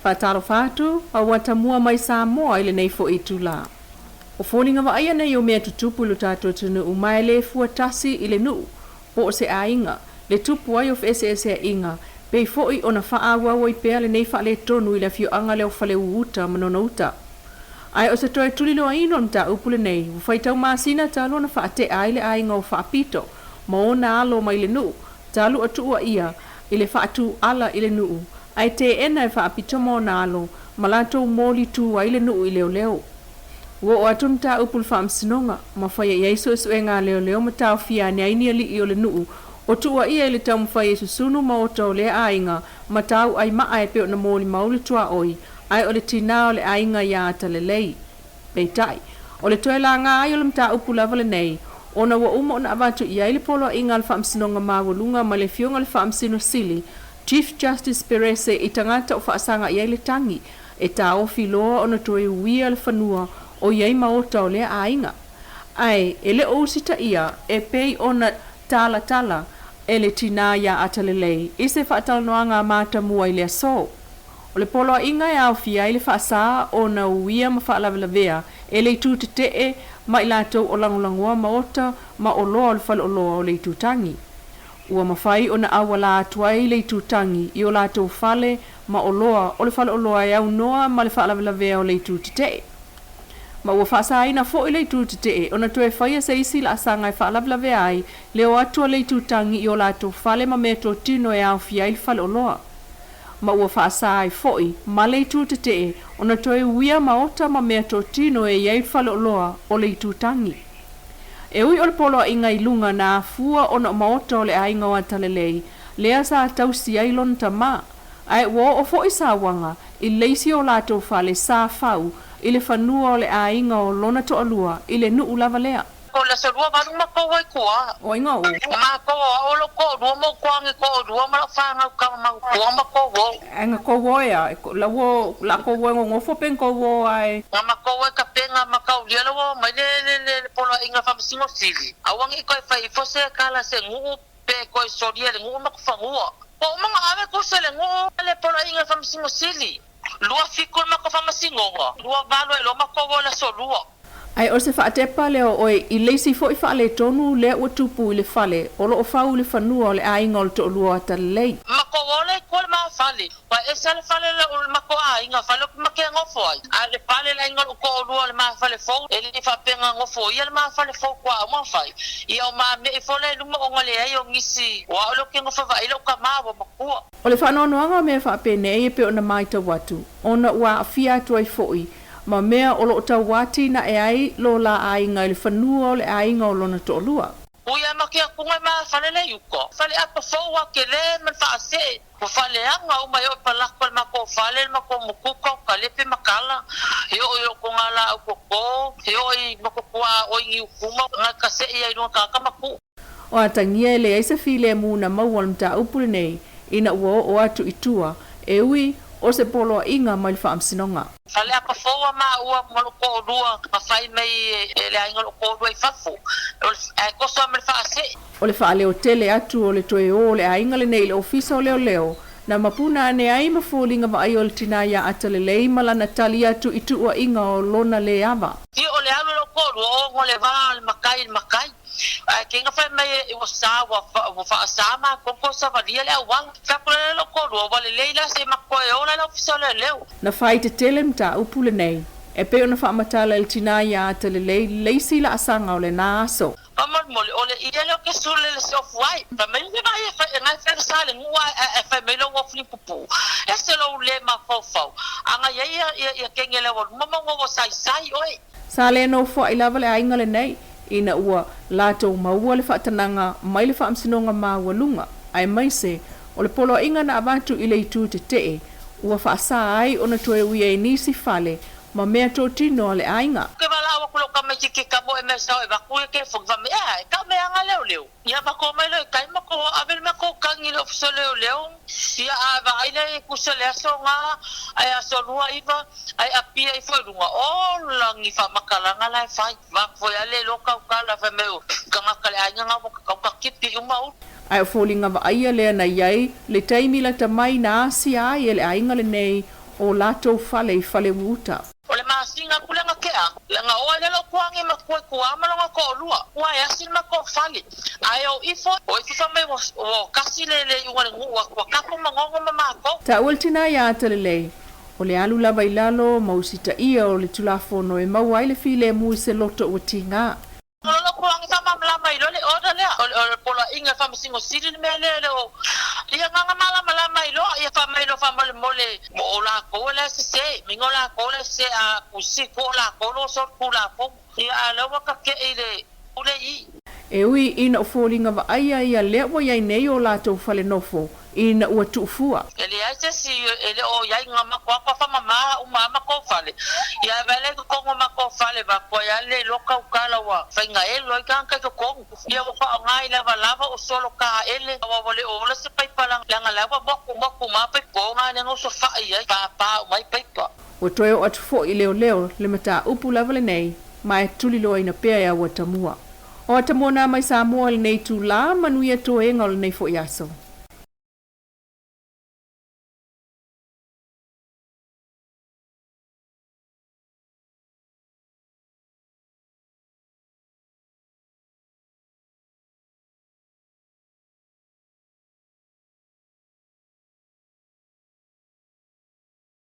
Faatalofa atu, a ua tamua mai Samoa i lenei foi itulā. O foliga vaaia nei o mea tutupu i lo tatou atunuu ma e le fua tasi i le nuu po o se aiga, le tupu ai o feeseeseaiga, pei foi ona faaauau ai pea lenei faaletonu i le afioaga lea o Faleu-uta ma Nonouta. Ae o se toe tuliloaina o le mataupu lenei, ua faitau masina talu ona faatea ai le aiga o Faapito ma ona alo mai le nuu, talu o tuuaia i le faatūala i le nuu, ae teena e Faapito ma ona alo ma latou moli tu ai le nuu i leoleo. Ua oo atu le mataupu i le Faamasinoga, ma faia i ai suesuega a leoleo ma taofia ane ai ni alii o le nuu o tuuaia i le taumafai e susunu maota o lea aiga ma tauai maa e pei ona molimau le tuaoi, ae o le tinā o le aiga iā Atalelei. Peitai, o le toe laga ai o le mataupu lava lenei, ona ua uma ona avatu i ai le poloaiga a le Faamasinoga Maualuga mai le Afioga i le Faamasino Sili, Chief Justice Perese i tagata o faasaga i ai le tagi e taofi loa ona toe uia le fanua o i ai maota o lea aiga. Ae e le o usitaia e pei ona talatala e le tinā iā Atalelei i se faatalanoaga a Matamua i le aso. O le poloaiga e aofia ai le faasā ona uia ma faalavelavea e le itu tetee ma i latou o lagolagoa maota ma oloa o le faleoloa o le itutagi. Ua mafai ona auala atu ai le itutagi i o latou fale ma oloa o le faleoloa e aunoa ma le faalavelavea o le itu tetee. Ma ua faasaina foi le itu tetee ona toe faia se isi laasaga e faalavelavea ai le o atu a le itutagi i o latou fale ma meatotino e aofia ai le faleoloa. Ma ua faasa ai foi ma le itu tetee ona toe uia maota ma meatotino e i ai le faleoloa o le itutagi. E ui o le poloaiga i luga na afua ona o maota o le aiga o Atalelei, lea sa tausi ai lona tamā, ae ua oo foi sauaga i le isi o latou fale sa fau i le fanua o le aiga o lona toalua i le nuu lava lea. O le aso 28 matou ai tua. O ai nga o? Matou o au o lou toalua ma ou toangi toalua ma lau fanau tama mautua ma tou o. Ae nga tou o ea, la ua la tou o e nonofo pe nga tou o ae. Nga matou e tapena ma taulia la ua omai le le poloaiga faamasino sili. Aua ne i toe fai ifo se tala se nuu pe toe solia le nuu ma fanua. Ua uma ona ave tusi a le nuu le poloaiga faamasino sili. 27 le matou faamasinoga, 28 ai loa matou o le aso lua. Ae o se faatepa lea o oe i le isi foi faaletonu lea ua tupu i le fale o lo o fau i le fanua o le aiga o le toalua o Atalelei. Matou o le itu o le ma fale, ua ese le fale o le matou aiga, fale o ke nofo ai, a o le fale le aiga o lou toalua o le ma fale fou, e le faapea na nofoia le ma fale fou kua uma fai, ia o ma me'i fo le luma ona leai o nisi, o a'o le o ke nofo vaai lou tama ua matua. O le faanoanoaga o mea faapenei e pei ona matau atu, ona ua aafia atu ai foi ma mea o lo o tauatinae ai lo la aiga i le fanua o le aiga o lona toalua. Ui a make atu ngai ma fale le uka, fale apa fou a kele ma le faasee, ua faaleaga uma e oo i palaka o le matou fale, le matou motuka o kalepe ma kala, e oo i loko nga laau toto, e oo i mototua oi niukuma, ngai kasee ai lunga tagata ma tuu. O atagia e leai se filemu na maua o le mataupu lenei ina ua oo atu i tua, e ui o se poloaiga mai le Faamasinoga. Fale apa fou a maua ma lou toalua na fai mai e le aiga o lou toalua i fafo, ae toso a ma le faasee. O le faaleo tele atu o le toe o o le aiga lenei i le Ofisa o Leoleo, na mapuna ane ai ma foliga vaaia o le tinā iā Atalelei ma lana tali atu i tuuaiga o lona lē ava. Ia o le alu e lou toalua, o ona le va o le matai i le matai. Ae kei fai mai ua sa ua faasa matou toe savalia le auala. Fai atu la lou toalua, ua lelei la se matou toe o la i le ofisa o leoleo. Na fai tetele mataupu lenei, e pei ona faamatala e le tinā iā Atalelei le isi laasaga o lenā aso. Faamolemole, o le ia lea o ke sule le seofu ai. Fai mai le vai e fai e ngai fai le sa le nuu ae fai mai lou ofu lipupu. Ese lou le mafaufau. A ngai ai ia ia kenge le aualuma ma ua saisai oe. Sa le nofoai lava le aiga lenei ina ua latou maua le faatanaga mai le Faamasinoga Maualuga, aemaise o le poloaiga na avatu i le itu tetee ua faasa ai ona toe uia i nisi fale ma meatotino a le aiga. Ke valaau aku lou tamaititi ka mo e mea sao e vaku ia telefoni fai mai, Ea, e tau mea aga leoleo. Ia matou omai loa i tai matou ave le matou tagi i le ofisa o leoleo, ia a vaai lea i tusa le aso ga ae aso 29 ae apia ifo i luga, ola ni faamatalaga la e fai. Vaku foi a le iloa tautala fai mai o tagata le aiga ga ua tatau ta tipi uma ulu. Ae o foliga vaaia lea na i ai le taimi lata mai na asia ai e le aiga lenei o latou fale i Faleu Uta. O le masina atu lea na tea, na oo ai lea lou tuaagi ma tua i tua ma lona toalua, ua e asi le matou fale. Ae o ifo, o ifo fai mai ua tasi le le iuga le nuu atu a tatou ma nono ma matou. Taua le tina ia Atalelei, o le alu lava i lalo ma usitaia o le Tulafono e maua ai le filemu i se loto ua tiga. O lona tulaga faamalamalama i loa le order lea, o le poloaiga e Faamasino Sili le mea lea e le o ia agaga malamalama i loa, ia fai mai loa faamolemole o latou la e sese, mingo latou la e sese a tusi po o latou lo so Tulafono. Ia a lea ua tate'i le pule i. E ui ina o foliga vaaia ia lea ua iai nei o latou fale nofo ina ua tuufua. E leai se isi e le o iai na matou atu faamama uma a matou fale. Ia e vaai la i totonu o matou fale vatua ia le iloa tautala ua faiga elo ai tagata i totonu. Ia ua faaaoga i lavalava o solo taele aua ua le o ola se paipa leaga la ua motu motu ma paipa o na lea na osofai ai papa uma ai paipa. Ua toe oo atu foi i leoleo le mataupu lava lenei ma e tuliloaina pea e Auatamua. O Atamua nā mai Samoa i lenei itulā, manuia toega o lenei foi aso.